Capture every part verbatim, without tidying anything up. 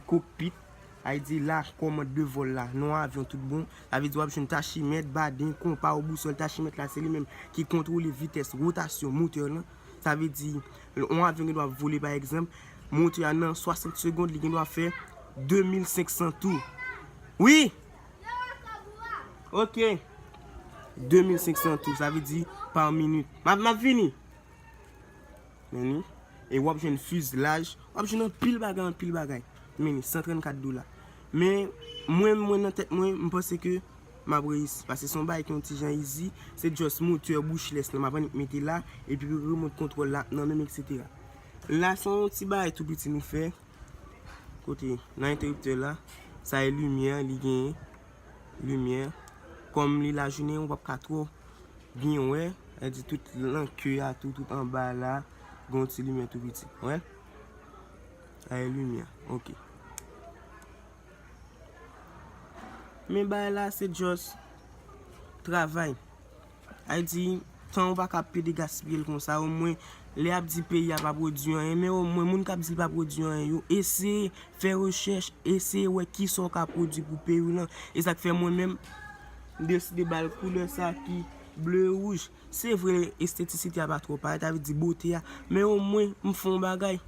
kokpit, sa vle di la, kòmand de vòl la, nan yon avyon tout bon. Sa vle di w ap jwenn tachimèt, baden, konpa ou bousòl. Tachimèt la, se li menm ki kontwole vitès wotasyon motè lan. Sa vle di, yon avyon gen dwa vole, pa egzanp, motè a nan swasant segond, li gen dwa fè de mil senk san tou. Wi! Ok. De mil senk san tou, sa vle di pa minit. M ap, m ap vini. Men ni. E w ap jwenn fizlaj, w ap jwenn anpil bagay, anpil bagay. Men ni, san trannkat dola. Men mwen, mwen nan tèt mwen, m panse ke m ap reyisi. Paske se yon bagay ki yon ti jan easy. Se just motè brushless lan, m ap annik mete la, epi remòt kontwòl la ap nan menm, etsetera. La, se yon ti bagay tou piti nou fè. Kote, nan entèriptè la, sa e limyè, li genyen limyè. Kòm li lajounen, ou p ap ka twò byen wè, sa vle di tout nan ke a tou, tout anba la, gen yon ti limyè tou piti. Wè? Sa e limyè. Ok. Men bagay la, se just travay. Sa vle di, tan ou pa ka pede gaspiye l konsa, omwen, lè y ap di peyi a pa pwodui anyen, men omwen, moun k ap di l pa pwodui anyen yo, eseye fè rechèch, eseye wè kisa w ka pwodui pou peyi w lan. E sa k fè mwen menm, m deside ba l koulè sa ki ble e wouj. Se vre, estetisite a pa twò parèt, sa vle di bote a, men omwen, m fè yon bagay.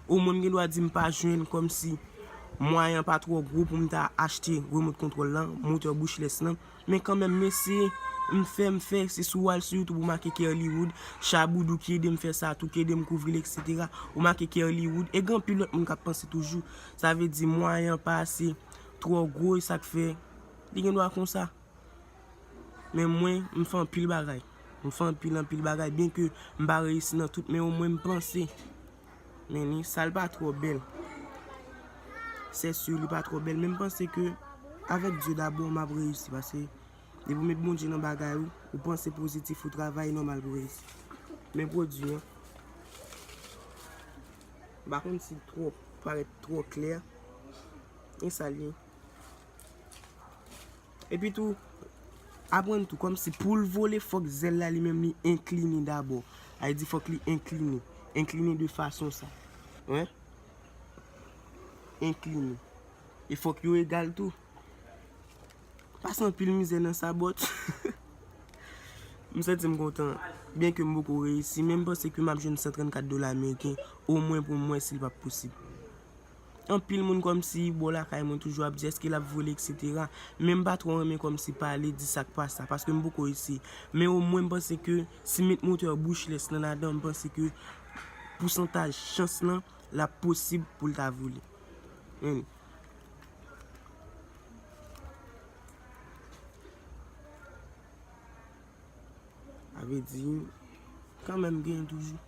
Omwen m gen dwa di m pa jwenn kòmsi mwayen an pa twò gwo pou m ta achte remòt kontwòl lan, motè brushless lan. Men kanmenm, m eseye, m fè, m fè, se si w al sou YouTube ou make Kerlywood, Shaboodoo ki ede m fè sa tou, ki ede m kouvri l, etsetera. Ou make Kerlywood, e gen anpil lòt moun k ap panse toujou. Sa vle di mwayen an pa ase twò gwo, e sa k fè li gen dwa konsa. Men mwen, m fè anpil bagay. M fè anpil, anpil bagay. Byenke m pa reyisi nan tout, men omwen m panse. Men ni, sa l pa twò bèl. Se si li pa twò bèl, men m panse ke avèk Dye dabò, m ap reyisi. Paske depi w met Bondye nan bagay ou, ou panse pozitif, ou travay nòmal pou reyisi. Men pwodui an, m pa konn si twò, parèt twò klè. E sa l ye. Epi tou, aprann tou, kòmsi pou l vole, fòk zèl la li menm li enkline dabò. Sa vle di fòk li enkline. Enkline de fason sa. Wen? Enkline. E fòk yo egal tou. Pase anpil mizè nan sa, but m santi m kontan. Byenke m poko reyisi, men m panse ke m ap jwenn san trannkat dola ameriken, omwen pou m wè si l p ap posib. Anpil moun kòmsi bò lakay mwen toujou ap di èske l ap vole, etsetera. Men m pa twò renmen kòmsi pale, di sa k pa sa, paske m poko eseye. Men omwen m panse ke si m met motè brushless lan ladan, m panse ke pousantaj chans lan, l ap posib pou l ta vole. Men sa vle di, kanmenm genyen toujou.